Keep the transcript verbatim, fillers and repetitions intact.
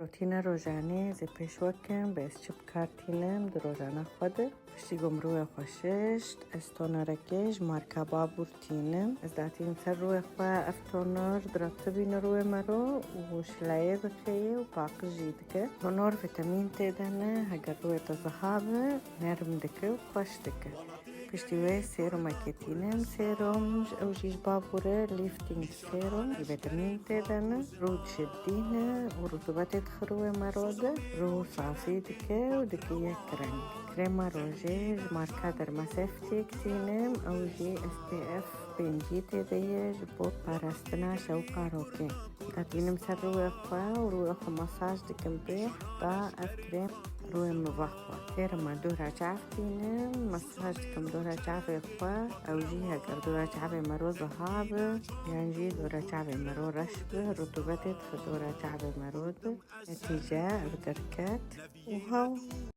Rotîna rojanê ez ê pêş we kim, bi ez çi bi kar tînim di rojana xwe de. Piştî ku min rûyê xwe şişt, ez tonerekê ji marka Babûr tînim. Ez datînim ser rûyê xwe, ev toner diratibîne rûyê mero û şilayê dixeyê û paqij jî dike. Toner vîtamîn tê de ne, heger rûyê te ziha be, nerm dike û xweş dike. Piştî wê serumekê tînim, serum, ew jî ji Babûr e, lifting serum, vîtamîn tê de ne, rû dişidîne û rutubetê dixi rûyê mero de, rû safî dike û dike yek reng. Krema rojê ji marka Dermaseftîk tînim, ew jî S P F pêncî tê de ye, ji bo parastina şewqa rokê. Datînim ser rûyê xwe û rûyê xwe masaj dikim pê, ba ev krem rûyê min vexwe. Seruma dora çav tînim, masaj dikim dora çavê xwe. Ew jî heger dora çavê mero ziha be, yan jî dora çavê mero reş be, rutubetê dixe dora çavê mero de. Netîce ev derket û hew.